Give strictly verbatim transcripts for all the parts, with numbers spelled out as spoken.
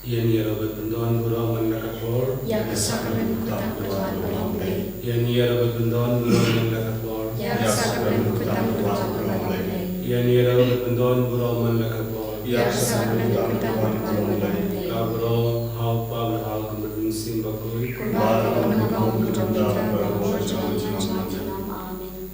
Ïa ngi ïaroh ban pyndon baroh man la ka por. Ïa ka sakramen kutang kaba long Blei. Ïa ngi ïaroh ban pyndon baroh man la ka por. Ïa ka sakramen kutang kaba long Blei. Ïa ngi ïaroh ban pyndon baroh man la ka por. Ïa ka sakramen kutang kaba long Blei. Ka baroh ha u Kpa bad ha u Khun bad ha u Mynsiem Bakhuid. Kumba ka long, mynta bad kumjuh, bad kumjuh, bad kumjuh. Amen.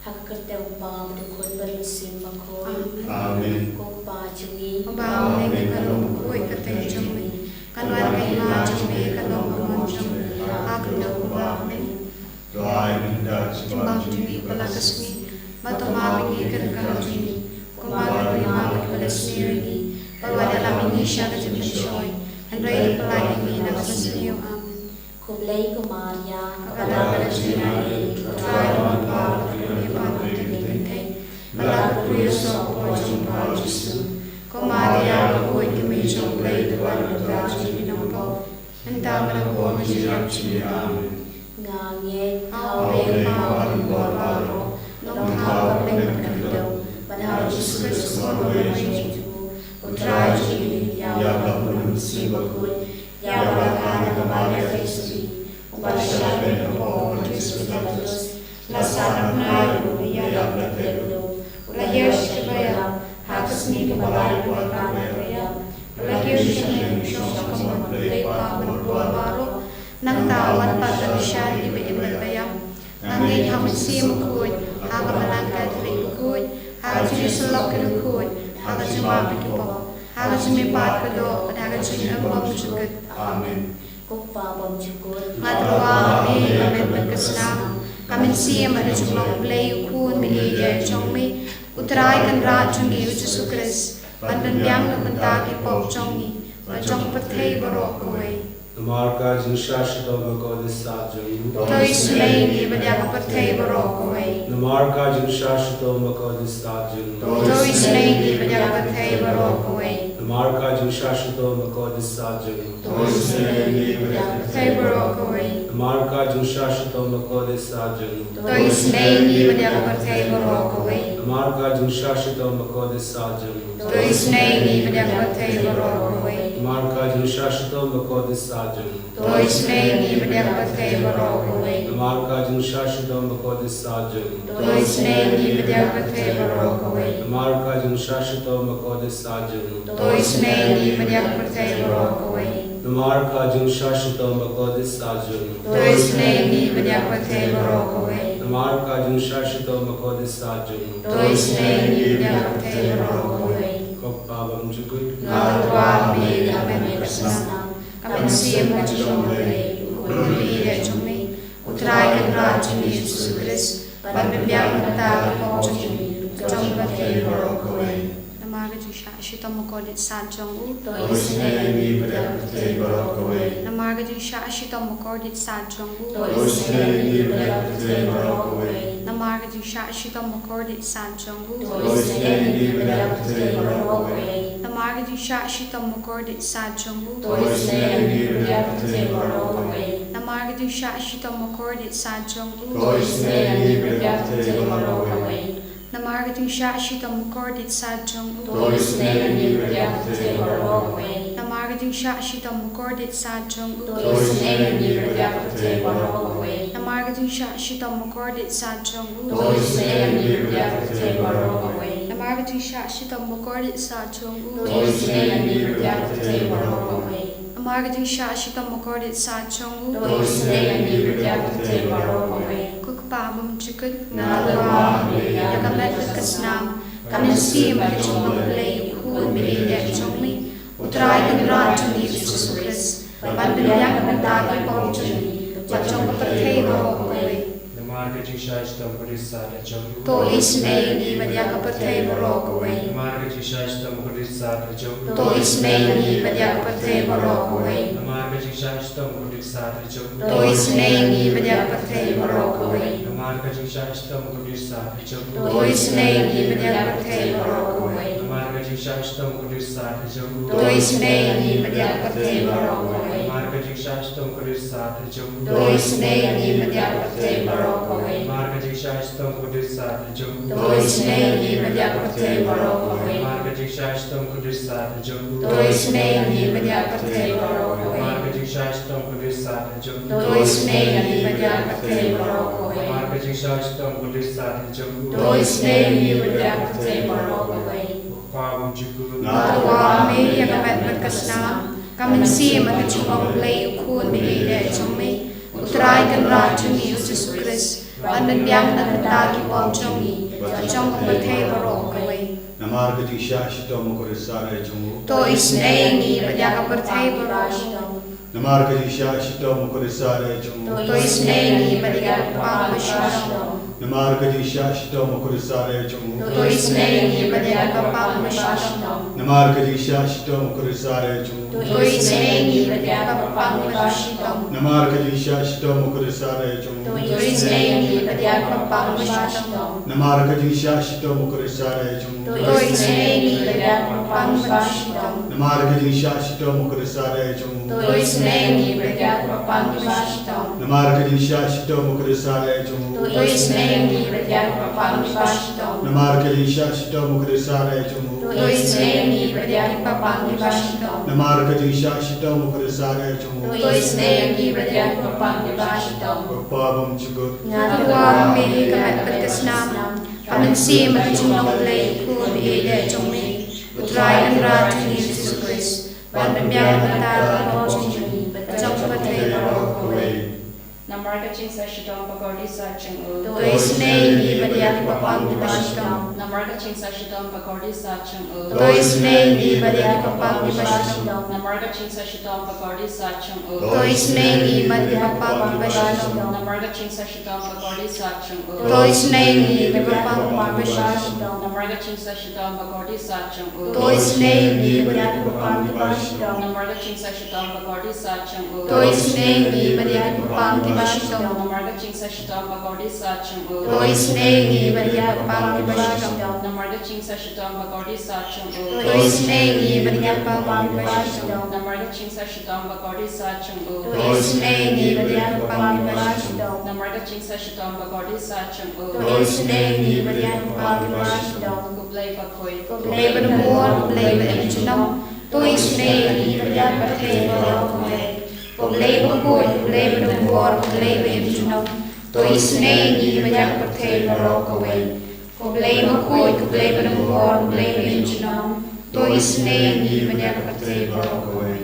Ha ka kyrteng u Kpa bad u Khun bad u Mynsiem Bakhuid. Amen. Ko Kpa jong ngi. Uba ha bneng, ka long bakhuid ka kyrteng jong me. Kan wan ka hima jong me, kan long ka mon jong me ha ka khyndew kumba ha bneng. To ai mynta ka jingbam jong ngi kaba la ka sngi. Bad to map ïa ngi ka ryngkat jong ngi, kumba ngi ruh ngi map ïa kiba la sniew ïa ngi. Bad wat ïalam ïa ngi sha ka jingpynshoi, hynrei to pynlait ïa ngi na kaba sniew. Amen. Khublei ko Maria, kaba la ka jingaiei, U Trai u don bad pha, bad pha ka dei ban kynthei. Bad la kyrkhu ïa u soh u por jong pha u Jisu. Ko Maria bakhuid, ka Mei jong U Blei, to wan ban ïada ïa ngi ki nongpop, mynta bad ha ka por ka jingïap jong ngi. Amen. Nga ngeit ha U Blei Kpa Wanrah baroh, Nongthaw ka bneng bad ka khyndew, bad ha U Jisu Khrist u Khun U Blei jong ngi, U Trai jong ngi, ïa uba bun ha U Mynsiem Bakhuid, ïa uba la kha na ka Maria Theisotti, uba la shah beiñ hapoh u Pontius Pilatus, la sah na bnai, u la ïap, la tep, u la hiar sha kiba ïap, ha ka sngi kaba lai u la wan na ka bynta kiba ïap, u la kiew shaneng sha ka mon U Blei Kpa Wanrah baroh, nangta u wan pat ban bishar ïa kiba im bad ba ïap. Nga ngeit ha U Mynsiem Bakhuid, ha ka Balang Katholik bakhuid, ha ka jingïasyllok ki riewkhuid, ha ka jingmap ïa ki pop, ha ka jingmihpat ka doh, bad ha ka jingim bymjukut. Amen. Ko Kpa bymjukut, nga tyrwa ha me ïa ka met bad ka snam, ka mynsiem bad ka jinglong U Blei U Khun bymjukut jong me, U Trai Kynrad jong ngi U Jisu Khrist, ban pynbiang na ka bynta ki pop jong ngi bad jong ka pyrthei baroh kawei. Namar ka jingshah shitom bakordit stad jong u, to isynei ïa ngi bad ïa ka pyrthei baroh kawei. Namar ka jingshah shitom bakordit stad jong u, to isynei ïa ngi bad ïa ka pyrthei baroh kawei. Namar ka jingshah shitom bakordit stad jong u, to isynei ïa ngi bad ïa ka pyrthei baroh kawei. Namar ka jingshah shitom bakordit stad jong u, to isynei ïa ngi bad ïa ka pyrthei baroh kawei. Namar ka jingshah shitom bakordit stad jong u, to isynei ïa ngi bad ïa ka pyrthei baroh kawei. Namar ka jingshah shitom bakordit stad jong u, to isynei ïa ngi bad ïa ka pyrthei baroh kawei. Namar ka jingshah shitom bakordit stad jong u, to isynei ïa ngi bad ïa ka pyrthei baroh kawei. Namar ka jingshah shitom bakordit stad jong u, to isynei ïa ngi bad ïa ka pyrthei baroh kawei. Namar ka jingshah shitom bakordit stad jong u, to isynei ïa ngi bad ïa ka pyrthei baroh kawei. Namar ka jingshah shitom bakordit stad jong u, to isynei ïa ngi bad ïa ka pyrthei baroh kawei. Ko Kpa bymjukut, nga tyrwa ha me ïa ka met bad ka snam, ka mynsiem bad ka jinglong U Blei U Khun bymjukut jong me, U Trai Kynrad jong ngi U Jisu Khrist, ban pynbiang na ka bynta ki pop jong ngi bad jong ka pyrthei baroh kawei. Namar ka jingshah shitom bakordit stad jong u, to isynei ïa ngi bad ïa ka pyrthei baroh kawei. Namar ka jingshah shitom bakordit stad jong u, to isynei ïa ngi bad ïa ka pyrthei baroh kawei. Namar ka jingshah shitom bakordit stad jong u, to isynei ïa ngi bad ïa ka pyrthei baroh kawei. Namar ka jingshah shitom bakordit stad jong u, to isynei ïa ngi bad ïa ka pyrthei baroh kawei. Namar ka jingshah shitom bakordit stad jong u, to isynei ïa ngi bad ïa ka pyrthei baroh kawei. Namar ka jingshah shitom bakordit stad jong u, to isynei ïa ngi bad ïa ka pyrthei baroh kawei. Namar ka jingshah shitom bakordit stad jong u, to isynei ïa ngi bad ïa ka pyrthei baroh kawei. Namar ka jingshah shitom bakordit stad jong u, to isynei ïa ngi bad ïa ka pyrthei baroh kawei. Namar ka jingshah shitom bakordit stad jong u, to isynei ïa ngi bad ïa ka pyrthei baroh kawei. Namar ka jingshah shitom bakordit stad jong u, to isynei ïa ngi bad ïa ka pyrthei baroh kawei. Ko Kpa bymjukut, nga tyrwa ha me ïa ka met bad ka snam, ka mynsiem bad ka jinglong U Blei U Khun bymjukut jong me, U Trai Kynrad jong ngi U Jisu Khrist, ban pynbiang na ka bynta ki pop jong ngi bad jong ka pyrthei baroh kawei. Namar ka jingshah shitom bakordit stad jong u, to isynei ïa ngi bad ïa ka pyrthei baroh kawei. Namar ka jingshah shitom bakordit stad jong u, to isynei ïa ngi bad ïa ka pyrthei baroh kawei. Namar ka jingshah shitom bakordit stad jong u, to isynei ïa ngi bad ïa ka pyrthei baroh kawei. Namar ka jingshah shitom bakordit stad jong u, to isynei ïa ngi bad ïa ka pyrthei baroh kawei. Namar ka jingshah shitom bakordit stad jong u, to isynei ïa ngi bad ïa ka pyrthei baroh kawei. Namar ka Jingshah shitom ka dud sat ha jong u. To isynei ïa ngi bad ïa ka pyrthei baroh kawei. Namar ka jingshah shitom ka dud sat ha jong u. To isynei ïa ngi bad ïa ka pyrthei baroh kawei. Namar ka jingshah shitom ka dud sat ha jong u. To isynei ïa ngi bad ïa ka pyrthei baroh kawei. Namar ka jingshah shitom ka dud sat ha jong u. To isynei ïa ngi bad ïa ka pyrthei baroh kawei. Namar ka jingshah shitom ka dud sat ha jong u. To isynei ïa ngi bad ïa ka pyrthei baroh kawei. Ko Pa bymjukut. Nga tyrwa ha me ïa ka met bad ka snam, ka mynsiem bad ka jinglong Blei u Khun ba ïeit jong me, U Trai Kynrad jong ngi U Jisu Khrist, ban pynbiang na ka bynta ki pop jong ngi bad jong ka pyrthei baroh kawei. Namar ka jingshah shitom u Khrist sare jong u. To isynei ïa ngi bad ïa ka pyrthei baroh. Namar ka jingshah shitom u Khrist sare jong u. To isynei ïa ngi bad ïa ka pang ba shitom. Namar ka jingshah shitom u Khrist sare jong u. To isynei ïa ngi bad ïa ka pang ba shitom. Namar ka jingshah shitom u Khrist sare jong u. To isynei ïa ngi bad ïa ka pang ba shitom. Namar ka jingshah shitom u Khrist sare jong u. To isynei ïa ngi bad ïa ka pang ba shitom. Namar ka jingshah shitom u Khrist sare jong u. To isynei ïa ngi bad ïa ka pang ba shitom. Namar ka jingshah shitom u Khrist sare jong u. To isynei ïa ngi bad ïa ka pang ba shitom. Namar ka jingshah shitom u Khrist sare jong u. To isynei ïa ngi bad ïa ka pang ba shitom. Namar ka jingshah shitom u Khrist sare jong u. To isynei ïa ngi bad ïa ka pang ba shitom. Namar ka jingshah shitom u Khrist sare jong u. To isynei ïa ngi bad ïa ka pang ba shitom. Ko Pa bymjukut. Nga tyrwa ha me ïa ka met bad ka snam, ka mynsiem bad ka jinglong Blei u Khun ba ïeit jong me, U Trai Kynrad jong ngi U Jisu Khrist, ban pynbiang na ka bynta ki pop jong ngi bad jong ka pyrthei baroh kawei. Namar ka jingshah shitom ba kordit sat jong u. To isynei ïa ngi bad ïa ka pang ba shitom. Namar ka jingshah shitom ba kordit sat jong u. To isynei ïa ngi bad ïa ka pang ba shitom. Namar ka jingshah shitom ba kordit sat jong u. To isynei ïa ngi bad ïa ka pang ba shitom. Namar ka jingshah shitom ba kordit sat jong u. To isynei ïa ngi bad ïa ka pang ba shitom. Namar ka jingshah shitom ba kordit sat jong u. To isynei ïa ngi bad ïa ka pang ba shitom. Namar ka jingshah shitom ba kordit sat jong u. To isynei ïa ngi bad ïa ka pang ba shitom. Namar ka jingshah shitom ba kordit sat jong u. To isynei ïa ngi bad ïa ka pang ba shitom. Namar ka jingshah shitom ba kordit sat jong u. To isynei ïa ngi bad ïa ka pang ba shitom. Namar ka jingshah shitom ba kordit sat jong u. To isynei ïa ngi bad ïa ka pang ba shitom. Namar ka jingshah shitom ba kordit sat jong u. To isynei ïa ngi bad ïa ka pang ba shitom. Ko Blei bakhuid. Ko Blei badonbor, ko Blei ba im junom. To isynei ïa ngi bad ïa ka pyrthei baroh kawei. Ko Blei bakhuid, ko Blei badonbor, ko Blei ba im junom. To isynei ïa ngi bad ïa ka pyrthei baroh kawei. Ko Blei bakhuid, ko Blei badonbor, ko Blei ba im junom. To isynei ïa ngi bad ïa ka pyrthei baroh kawei.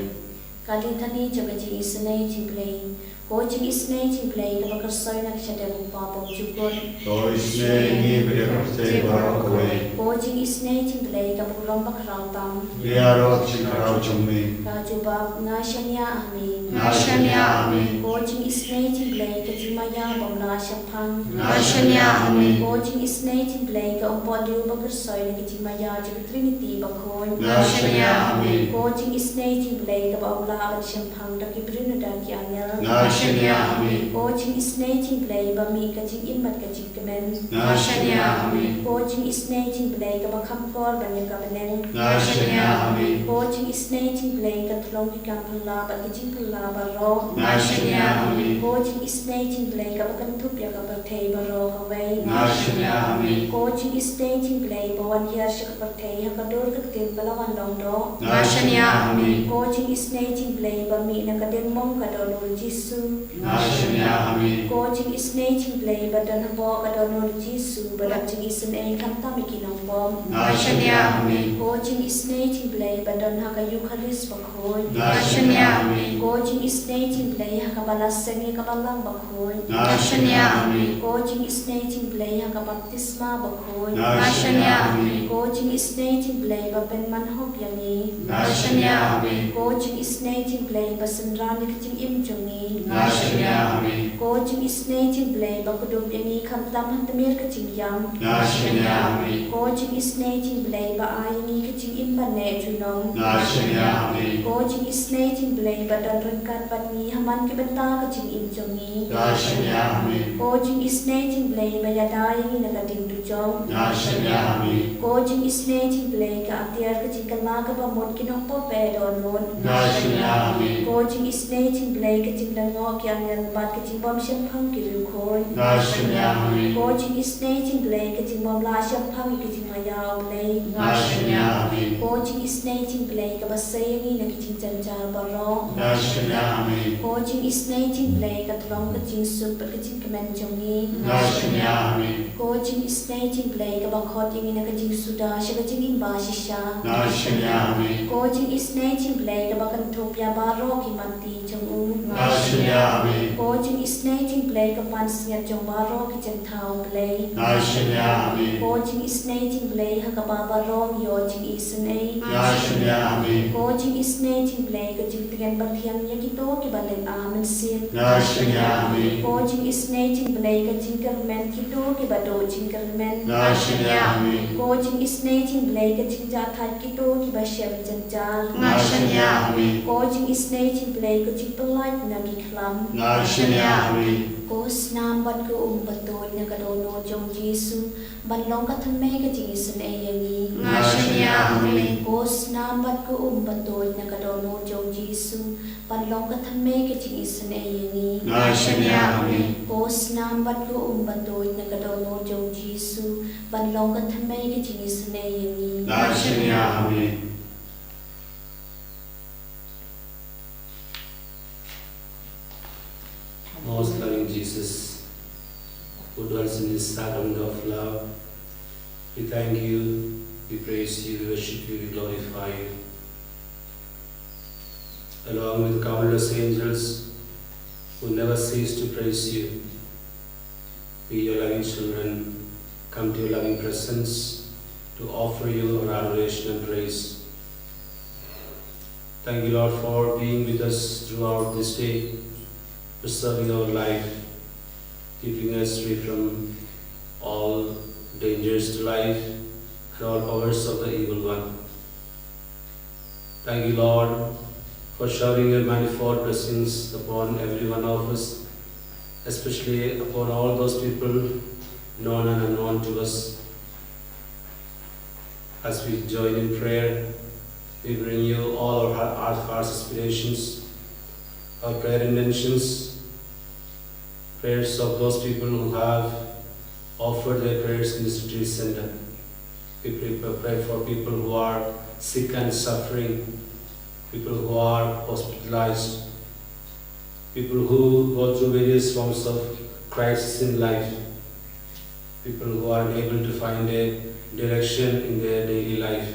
Ka lithani jong ka jingisynei jong U Blei. Ko jingisynei jong U Blei kaba kyrsoi na ka shadem U Kpa bymjukut. To isynei ïa ngi bad ïa ka pyrthei baroh kawei. Ko jingisynei jong U Blei kaba u long bakhraw tam. Ïaroh ka jingkhraw jong me. Ka jubab, nga shaniah ha me. Nga shaniah ha me. Ko jingisynei jong U Blei ka jingmaïa bym la shemphang. Nga shaniah ha me. Ko jingisynei jong U Blei ka umpohliew ba kyrsoi na ka jingmaïa jong ka Trinity bakhuid. Nga shaniah ha me. Ko jingisynei jong U Blei kaba um lah ban shemphang da ki briew ne da ki angel. Nga shaniah ha me. Ko jingisynei jong U Blei ba mih ka jingim bad ka jingkmen. Nga shaniah ha me. Ko jingisynei jong U Blei kaba kham por ban ïa ka bneng. Nga shaniah ha me. Ko jingisynei jong U Blei ka thlong ki kam phylla bad ki jingphylla baroh. Nga shaniah ha me. Ko jingisynei jong U Blei kaba kynthup ïa ka pyrthei baroh kawei. Nga shaniah ha me. Ko jingisynei jong U Blei ba wan hiar sha ka pyrthei ha ka dur ka ktien ba la wan long doh. Nga shaniah ha me. Ko jingisynei jong U Blei ba mih na ka diengmong ka dohnud Jisu. Nga shaniah ha me. Ko jingisynei jong U Blei ba don hapoh ka dohnud Jisu ba dap jingisynei khamtam ïa ki nongbym. Nga shaniah ha me. Ko jingisynei jong U Blei ba don ha ka Eukharist bakhuid. Nga shaniah ha me. Ko jingisynei jong U Blei ha kaba la seng ïa ka balang bakhuid. Nga shaniah ha me. Ko jingisynei jong U Blei ha ka baptisma bakhuid. Nga shaniah ha me. Ko jingisynei jong U Blei ba pynman hok ïa ngi. Nga shaniah ha me. Ko jingisynei jong U Blei ba synran ïa ka jingim jong ngi. Nga shaniah ha me. Ko jingisynei jong U Blei ba kdup ïa ngi khamtam ha tmier ka jingïam. Nga shaniah ha me. Ko Isynei jong u Blei ba ai ïa ngi ka jingim ban neh junom. Nga shaniah ha me. Ko jingisynei jong u Blei ba don ryngkat bad ngi ha man ki bynta ka jingim jong ngi. Nga shaniah ha me. Ko jingisynei jong u Blei ba ïada ïa ngi na ka ding dujok. Nga shaniah ha me. Ko jingisynei jong u Blei ka atiar ka jingkylla kaba mut ki nongpop ba dohnud. Nga shaniah ha me. Ko jingisynei jong u Blei ka jinglyngngoh ki angel bad ka jingbym shemphang ki riewkhuid. Nga shaniah ha me. Ko jingisynei jong u Blei ka jingbym lah shemphang ïa ka jingmaïa u Blei. Nga shaniah ha me. Ko jingisynei jong u Blei kaba sei ïa ngi na ki jingjynjar baroh. Nga shaniah ha me. Ko jingisynei jong u Blei ka tyllong ka jingsuk bad ka jingkmen jong ngi. Nga shaniah ha me. Ko jingisynei jong u Blei kaba khot ïa ngi na ka jingsuda sha ka jingim ba shisha. Nga shaniah ha me. Ko jingisynei jong u Blei kaba kynthup ïa baroh ki matti jong u. Nga shaniah ha me. Ko jingisynei jong u Blei ka pansngiat jong baroh ki jingthaw Blei. Nga shaniah ha me. Ko jingisynei jong u Blei ha kaba baroh ngi ïoh jingisynei. Nga shaniah ha me. Ko jingisynei jong u Blei ka jingtngen bathiang ïa kito kiba leh ha mynsiem. Nga shaniah ha me. Ko jingisynei jong u Blei ka jingkyrmen kito kiba duh jingkyrmen. Nga shaniah ha me. Ko jingisynei jong u Blei ka jingjahthait kito kiba shem jynjar. Nga shaniah ha me. Ko jingisynei jong u Blei ka jingpyllait na ki khlam. Nga shaniah ha me. Ko snam bad ko um ba tuid na ka dohnud jong u Jisu ban long ka thymmei ka jingisynei ïa ngi. Nga shaniah ha me. Ko snam bad ko um ba tuid na ka dohnud jong u Jisu ban long ka thymmei ka jingisynei ïa ngi. Nga shaniah ha me. Ko snam bad ko um ba tuid na ka dohnud jong u Jisu ban long ka thymmei ka jingisynei ïa ngi. Nga shaniah ha me. Most loving Jesus, who dwells in this sacrament of love, we thank you, we praise you, we worship you, we glorify you. Along with countless angels who never cease to praise you, we, your loving children, come to your loving presence to offer you our adoration and praise. Thank you, Lord, for being with us throughout this day, preserving our life, keeping us free from all dangers to life and all powers of the evil one. Thank you, Lord, for showering your manifold blessings upon every one of us, especially upon all those people known and unknown to us. As we join in prayer, we bring you all our heart, our heart's aspirations, our prayer intentions, prayers of those people who have offered their prayers in this retreat center. We pray, pray for people who are sick and suffering, people who are hospitalized, people who go through various forms of crisis in life, people who are unable to find a direction in their daily life.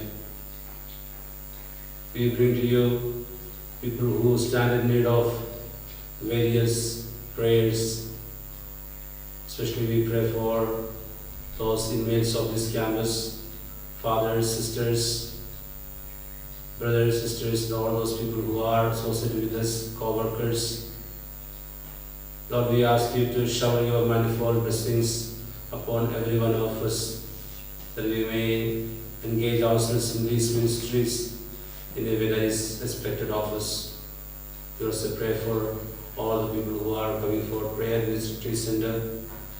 We bring to you people who stand in need of various prayers. Especially we pray for those inmates of this campus, fathers, sisters, brothers, sisters, and all those people who are associated with us, co-workers. Lord, we ask you to shower your manifold blessings upon every one of us, that we may engage ourselves in these ministries in a way that is expected of us. We also pray for all the people who are coming for prayer in this retreat center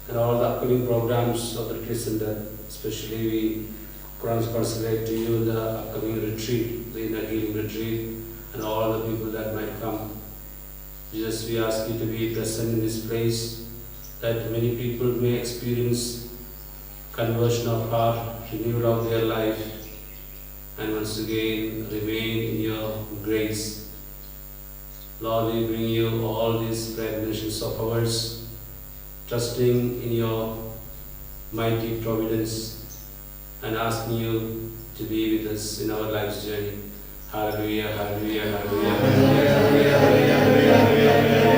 and all the upcoming programs of the retreat center. Especially we cons-, consecrate to you the upcoming retreat, the inner healing retreat, and all the people that might come. Jesus, we ask you to be present in this place, that many people may experience conversion of heart, renewal of their life, and once again remain in your grace. Lord, we bring you all these prayer intentions of ours, trusting in your mighty providence and asking you to be with us in our life's journey. Hallelujah, hallelujah, hallelujah, hallelujah, hallelujah, hallelujah, hallelujah, hallelujah.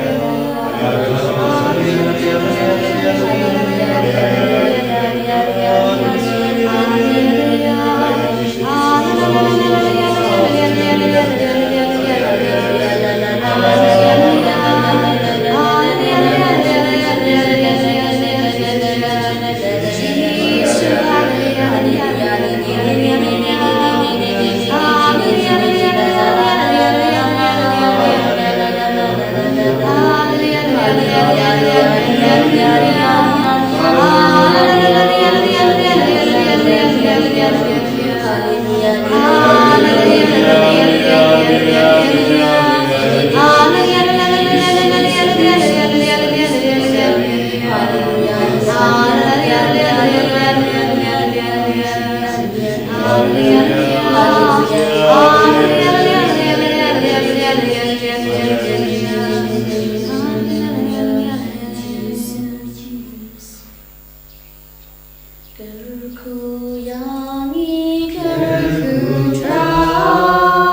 Kyrkhu ïa ngi, kyrkhu Trai.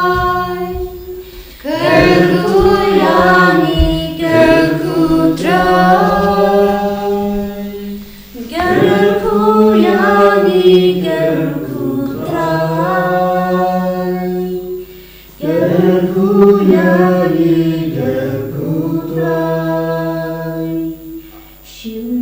Kyrkhu ïa ngi, kyrkhu Trai. Kyrkhu ïa ngi, kyrkhu Trai. Kyrkhu ïa ngi, kyrkhu Trai. Shim